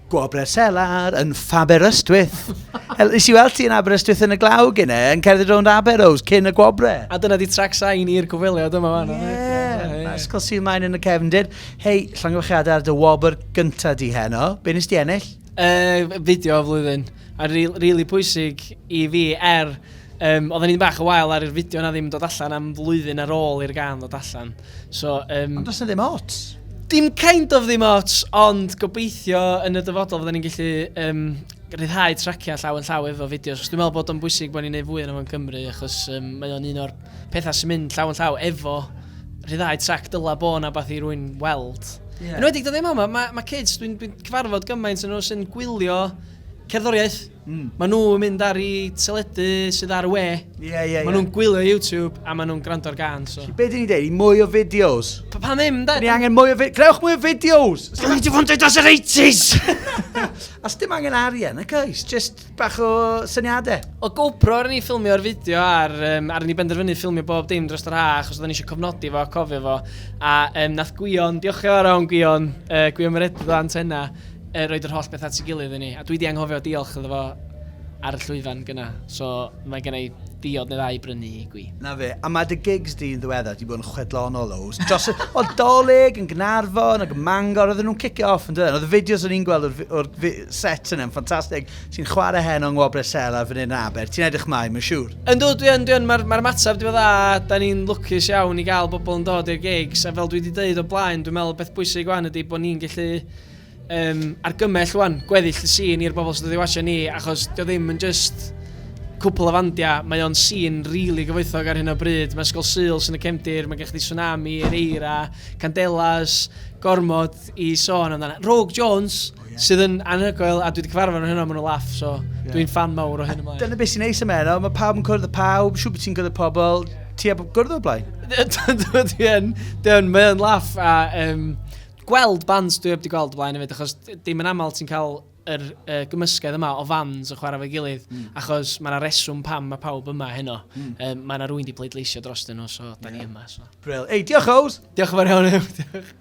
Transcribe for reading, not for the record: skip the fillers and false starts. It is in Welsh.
Gwobrau Selar yn Ffaberystwyth. Nes i weld ti yn Aberystwyth yn y glaw gynne, yn cerdded rownd Aberows cyn y gwobrau. A dyna di trac sain i'r cyfweliad yma fan. Ie, mae Ysgol Sul Maen yn y cefndir. Hei, llongyfarchiadau ar dy wobr gynta di heno. Be nes di ennill? Fideo y flwyddyn. A really pwysig i fi, oedden ni'n bach o wael ar yr fideo na ddim dod allan am flwyddyn ar ôl i'r gân ddod allan. So, Ond does na ddim ots? Dim kind of ddim ots, ond gobeithio yn y dyfodol fydden ni'n gallu rhyddhau traciau llaw yn llaw efo fideos. Achos dwi'n meddwl bod o'n bwysig bod ni'n neud fwy yna fo'n Cymru, achos mae o'n un o'r pethau sy'n mynd llaw yn llaw efo rhyddhau trac dyla bo na beth i rwy'n weld. Yeah. Yn enwedig dyddiau yma, mae ma, ma kids, dwi'n dwi cyfarfod gymaint yn nhw sy'n gwylio cerddoriaeth. Maen nhw'n mynd ar eu teledu sydd ar y we. Ie, ie, ie. Maen nhw'n gwylio YouTube a maen nhw'n gwrando ar gân, so. Be dyn ni'n deud? Mwy o fideos. Pa ddim, da? Ni angen mwy o fideos. Grewch mwy o fideos! Dyn ni wedi bod yn dweud dros yr 80s! A dim angen arian, y guys. Just bach o syniadau. O GoPro ar ni ffilmio'r fideo ar, ar ni benderfynu ffilmio bob dim dros yr ha, achos oedden ni eisiau cofnodi fo a cofio fo. A nath Gwion, diolch yn fawr iawn Gwion, Gwion Meredydd o Antenna, roed yr holl beth at ei gilydd i ni. A dwi wedi anghofio diolch iddo fo ar y llwyfan gyna. So mae gen i diod neu ddau i brynu i Gwi. Na fe, a mae dy gigs di yn ddiweddar di bod yn chwedlonol Ows. Dros y, o Dolig yn Gaernarfon ac yn Mangor, oedden nhw'n cicio off yn dydyn. Oedd y fideos o'n i'n gweld o'r, o'r set yna yn ffantastig. Ti'n chwarae heno yng Ngwobrau Selar fan hyn yn Aber. Ti'n edrych mlaen, mae'n siŵr. Yndw, dwi yn, dwi yn. Mae'r ma ymateb di bod dda. Da ni'n lwcus iawn i gael bobl yn dod i'r gigs. A fel dwi wedi dweud o blaen, dwi'n meddwl beth bwysig wan ydy bod ni'n gallu argymell wan gweddill y scene i'r bobl sy'n dod i watcha ni, achos dio ddim yn just cwpl o fandiau, mae o'n scene really gyfoethog ar hyn o bryd. Mae Ysgol Sul sy'n y cefndir, mae gen chdi Tsunami, yr Eira, Candelas, gormod i sôn amdano. Rogue Jones, oh, yeah. sydd yn anhygoel, a dwi wedi cyfarfod nhw hynna, maen nhw'n laff, so yeah. Dwi'n fan mawr o hyn ymlaen. Dyna beth sy'n neis am heno, mae pawb yn cwrdd â pawb, siŵr bod ti'n gwrdd â pobl, ti heb gwrdd o'r blaen? Dwi yn, dwi yn, mae o'n laff, a gweld bands dwi heb 'di gweld o blaen hefyd, achos dim yn aml ti'n cael yr gymysgedd yma o fans yn chwarae efo'i gilydd, achos mae 'na reswm pam mae pawb yma heno. Mae 'na rywun 'di pleidleisio drostyn nhw, so da ni yma. So. Brill. Ei, diolch Ows! Diolch yn fawr iawn, Huw. Diolch.